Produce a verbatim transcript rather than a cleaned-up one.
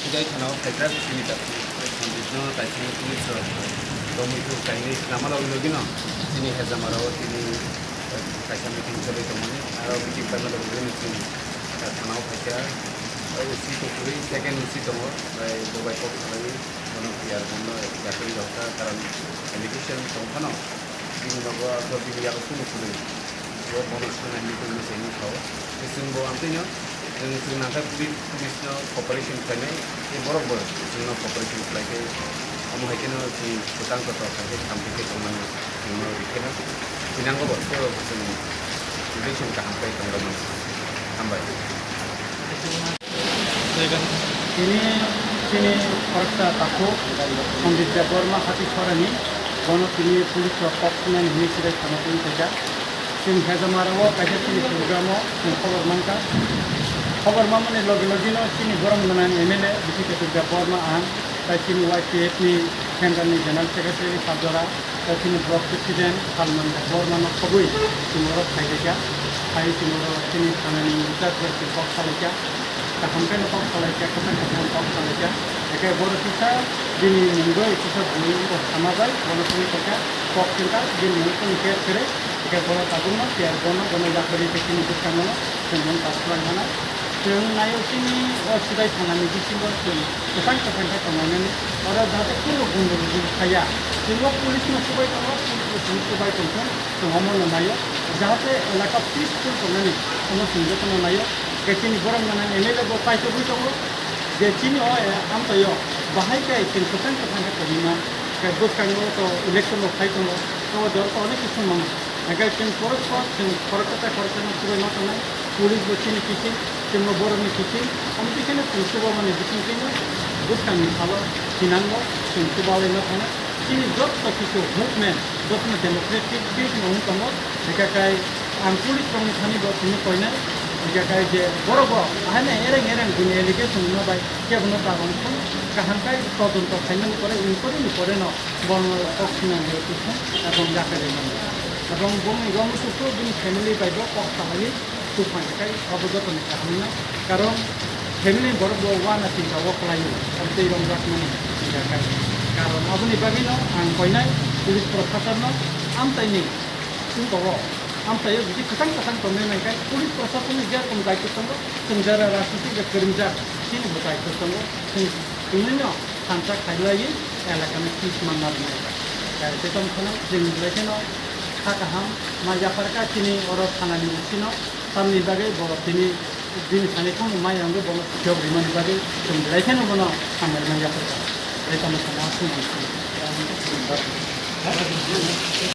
Sidai thana o phaikha chini Sanjit no kaisa police rok romwi thung kainwi swnama logi logi no chini Hezamara o tini kaisa meeting choli tongmani, aro meeting paima logi logi no chini thana o phaikha. O C to kwrwi second O C tongo, bai bo bai kok salai bono P R bono yakri rok kha, karon allegation tong phano bini nogo abo bini yago kunu kwrwi. Bo bono swngnai hinwi tongmani se hinwi sao. Tei chwng bo amtwino, chwng, chwng nangkha police, police no cooperation khlainai, tei borok bo chwngno cooperation khlai khe, omo hai kheno chwng kwchang kotor khai khe samtwi khe tongmani chwngno rikhe no. Thinango bo tei bo chwng relation kaham khe tongmani. Hambai. Tini chini khoroksa takhuk Sanjit Debbarma hati sorani, bono tini police rok kok sunani hinwi sidai thana twi phaikha. Chwng Hezamara o kaisa chini program o chwng khobor mankha. Khobor mamani logi logi no chini borom gwnang M L A Bisi Ketu Debbarma ang, tai chini Y P F ni central ni general secretary Sajora, tai chini block president Salman Debbarma no khobwi chwng oro phailaikha. Phai chwng oro chini thana ni in charge bai chwng kok salaikha. Kaham khe no kok salai kha, kwchang kwchang kok salai kha. Eke boro kisa bini mungwi kisa bui wngkha sama bai, bono simi kok kha, kok khe kha, bini mungwi khe khere, eke boro tabuk no, tei bono, bono yapri khe chini bwskango no, chwng mung ta swlai mano. Chwng naio chini o sidai thana ni bisingo chwng kwchang kwchang khe tongo nini, oro jate kunu gundul gundul khaya. Chwng o police no swbai tongo, police no chwng swbai tongkhe, chwng omo no naio, jate elaka peaceful tongnani, omo chwng jotono naio. Khe chini borok gwnang M L A bo paitugwi tongo je chini o, eh, amtoi o bahai khe chwng kwchang kwchang khe tongwi man. Khe bwskango to election rok phai tongo, to o jor to onek kisu mano. Hingkhe chwng khoroksa, chwng khoroksa tei khoroksa no swbai ma tongnai. Police bo chini kiching, chwng bo borok ni kiching. Omo twi kheno chwng chuba mani bising twi bwskang ni salo thinango chwng chuba lai ma tongnai. Chini joto kisu movement, jotono democratic way no wng tongo, hingkhe kai ang police rokni thani bo simi koinai, hingkhe kai je borok bo ahaino ereng ereng bini allegation no bai kebono ta rwng thung, kaham kai todonto khaimani pore, inquiry ni pore no bono kok sinani thung ebong yakarwi mano. Ebong bongni rong sukhu bini family bai bo kok salaiwi. Tubphang khe obo jotoni kaham wngya. Karon family borok bo uanasi ka o kwlaio, abo twi romjakmani wngya khe. Karon aboni bagwino ang koinai police proshasonno amchaini chwngkao amchaio jodi kwchang kwchang tongwi mankhe police proshasonni je rokom daitw tongo, chwng jara rajniti je kwrwngjak chini bo daitw tongo, chwng twnwino thansa khailaiwi elakano peace manna rwnai. Tei tongthano chwng belai kheno kha kaham ma yapharkha chini oro thanani bisino. Tamni bagwi bo tini bini thani phano mai ang bono phiyok rimani bagwi chwng belai kheno bono hambai man yapharkha. Tei tamo thangma aswk.